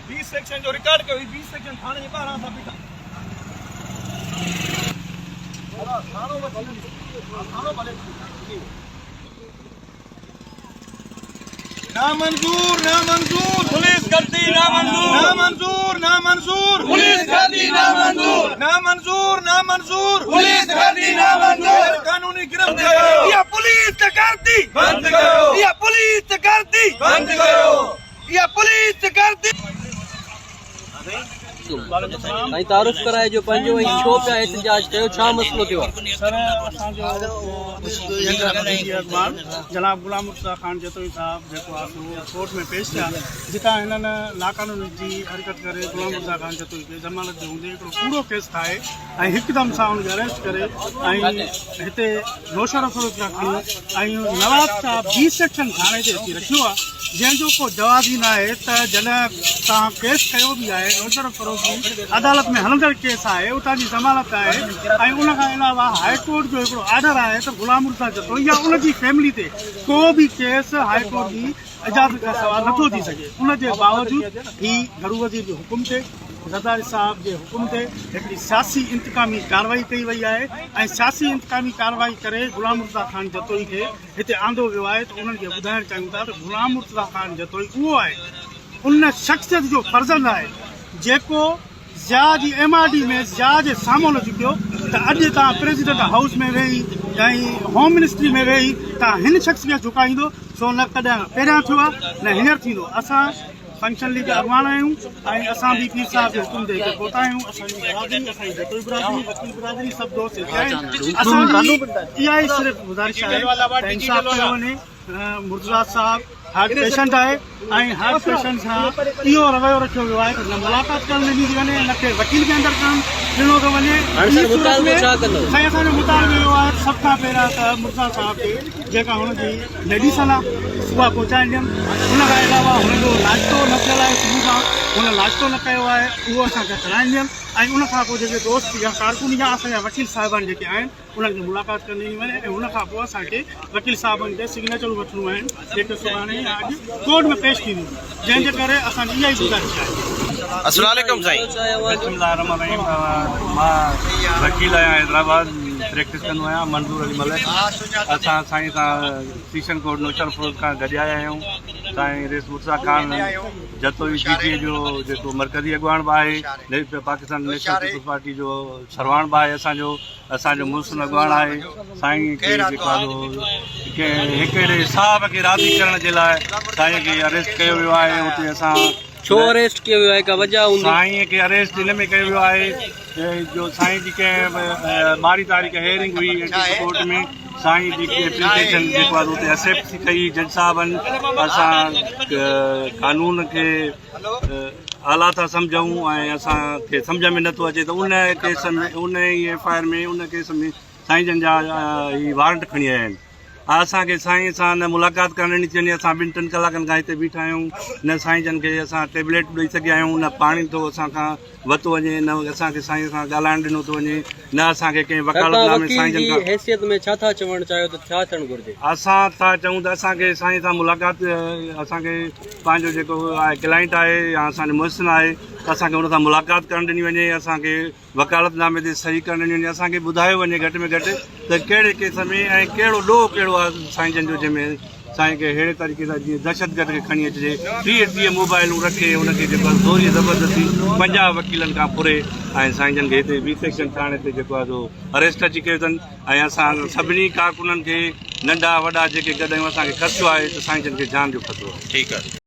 B section جو record ڪيو هي B section ٿاڻي جي ٻاهران اسان بيٺا ٿاڻو ٿاڻو ڀلي نامنظور نامنظور پوليس گردي نامنظور نامنظور نامنظور پوليس گردي نامنظور نامنظور نامنظور پوليس گردي نامنظور قانوني گرفت ڪيو اها پوليس گردي بند ڪيو اها پوليس گردي بند ڪيو اها پوليس گردي. سائين تعارف ڪرائجو پنهنجو ۽ ڇو پيا احتجاج ڪيو ڇا مسئلو ٿيو آهي. سر اسان جو اڳواڻ جناب غلام مرتضيٰ خان جتوئي صاحب جيڪو آهي سو ڪورٽ ۾ پيش ٿيا جتان هنن لاقانوني جي حرڪت ڪري غلام مرتضيٰ خان جتوئي کي ضمانت جي هوندي هڪڙو ڪوڙو ڪيس ٺاهي ۽ هڪدم سان ان کي اريسٽ ڪري ۽ هتي نوشهروفيروز کان کڻي ۽ نواب صاحب بي سيڪشن ٿاڻي تي اچي رکيو آهي جنهن جو ڪو جواز ئي ناهي ته جڏهن توهان ڪيس ڪيو به آهي نوشهروفيروز جي عدالت ۾ هلندڙ ڪيس آهي اتان جي ضمانت آهي ۽ ان کان علاوه هاء ڪورٽ جو هڪڙو آرڊر آهي ته غلام مرتضيٰ جتوئي يا ان جي فيملي تي ڪو به ڪيس هاء ڪورٽ جي اجازت کان سواء نٿو ٿي سگهي ان جي باوجود هي گهرو وزير جي حڪم تي زرداري صاحب جي حڪم تي هڪڙي سياسي انتقامي ڪارروائي ڪئي وئي آهي ۽ سياسي انتقامي ڪارروائي ڪري غلام مرتضيٰ خان جتوئي کي هتي آندو ويو آهي ته انهن کي ٻڌائڻ چاهيون ٿا ته غلام مرتضيٰ خان جتوئي اهو آهي ان شخصيت جو فرزند آهي جيڪو ضياء جي ايم آر ڊي ۾ ضياء جي سامهون نه جهڪيو ته اڄ توهان پريزيڊنٽ هائوس ۾ ويهي ۽ هوم منسٽري ۾ ويهي توهان هن شخص کي جهڪائيندو سو نه ڪڏهن پهريان ٿيو آهي نه هينئر ٿيندو اسان فنڪشن ليگ جا اڳواڻ آهيون ۽ اسان به پير صاحب جي حڪم تي هتي پهتا آهيون اسان جي برادري اسان جي جتوئي برادري وڪيل برادري سڀ دوست هتي آهن اسان جي اها ئي صرف گذارش آهي ته انصاف ڪيو وڃي مرتضيٰ صاحب هارٽ پيشنٽ آهي ۽ هارٽ پيشنٽ سان اهو رويو رکيو ويو آهي ته نه ملاقات ڪرڻ ڏني ٿي وڃي نه ڪنهن وڪيل کي اندر ڪرڻ ڏنو ٿو وڃي هاڻي سر مطالبو ڇا ڪندو؟ سائين اسان جو مطالبو اهو آهي ته سڀ کان پهريان ته مرتضيٰ صاحب کي جيڪا هن جي ميڊيسن آهي اها پهچائي ڏين ان کان علاوه هن جو ناشتو نه ٿيل آهي صبح کان هن ناشتو نه ڪيو آهي اهو اسان کي ڪرائي ڏين ۽ ان کان پوء جيڪي دوست يا ڪارڪن يا اسان جا وڪيل صاحبان جيڪي آهن انهن کي ملاقات ڪرڻ ڏني وڃي ۽ ان کان پوء اسان کي وڪيل صاحبن کي سگنيچرون وٺڻيون آهن جيڪي سڀاڻي يا اڄ ڪورٽ ۾ پيش ٿينديون جنهن جي ڪري اسان جي اها ئي گذارش آهي. السلام عليڪم سائين. بسم الله الرحمن الرحيم مان وڪيل آهيان حيدرآباد پريڪٽس ڪندو آهيان منظور علي ملڪ اسان سائين سان سيشن ڪورٽ نوشهروفيروز کان گڏ آيا آهيون سائين رئيس مرتضيٰ خان جتوئي جي ٽي اي جو جيڪو مرڪزي اڳواڻ به آهي پاڪستان نيشنل پيپلز پارٽي جو سرواڻ به آهي اسان جو اسان جو محسن اڳواڻ آهي سائين کي جيڪو آهي ڪنهن هڪ اهڙي صاحب کي راضي ڪرڻ جي لاء سائين کي اريسٽ ڪيو ويو آهي اتي اسان ڇو اريسٽ ڪيو ويو آهي ڪا وجه هوندي؟ سائين کي اريسٽ ان ۾ ڪيو ويو آهي جو سائين جي ڪنهن ٻارهين تاريخ هيئرنگ هئي ايم ٽي سي ڪورٽ ۾ سائين جي ايپليڪيشن جيڪو آهي اتي ايڪسيپٽ ٿي ڪئي جج صاحبن اسان قانون کي اعليٰ ٿا سمجهون ۽ اسان کي سمجهه ۾ نٿو اچي ته ان ڪيس ۾ ان ئي F I R ۾ in case ۾ سائين جن جا هي وارنٽ کڻي آيا آهن اسان کي سائين سان نه ملاقات ڪرڻ ڏني ٿي وڃي اسان ٻن ٽن ڪلاڪن کان هتي بيٺا آهيون نه سائين جن کي اسان ٽيبليٽ ڏئي سگهيا آهيون نه پاڻي ٿو اسان کان ورتو وڃي نه اسان کي سائين سان ڳالهائڻ ڏنو ٿو وڃي نه اسان کي ڪنهن وڪالت نامي سائين جن کان حيثيت ۾ ڇا ٿا چوڻ چاهيو ته ڇا ٿيڻ گهرجي؟ اسان ٿا چئون ته اسان کي سائين سان ملاقات اسان کي پنهنجو جيڪو آهي ڪلائنٽ آهي يا اسان جو محسن آهي اسان کي ان سان ملاقات ڪرڻ ڏني وڃي اسان کي وڪالت نامي تي صحيح ڪرڻ ڏني وڃي اسان کي ٻڌايو وڃي گهٽ ۾ گهٽ ته ڪهڙي ڪيس ۾ ۽ ڪهڙو ڏوهه ڪهڙو آهي سائين جن جو جنهن ۾ سائين کي ههڙي طريقي سان جيئن دهشتگرد کي کڻي اچجي 30 30 موبائلون رکي ان کي جيڪو آهي زوري زبردستي 50 وڪيلن کان ڦري ۽ سائين جن کي هتي بي سيڪشن ٿاڻي تي جيڪو آهي سو اريسٽ اچي ڪيو اٿن ۽ اسان سڀني ڪارڪنن کي ننڍا وڏا جيڪي گڏ آهيون اسان کي خدشو آهي ته سائين جن کي جان جو خطرو آهي. ٺيڪ آهي.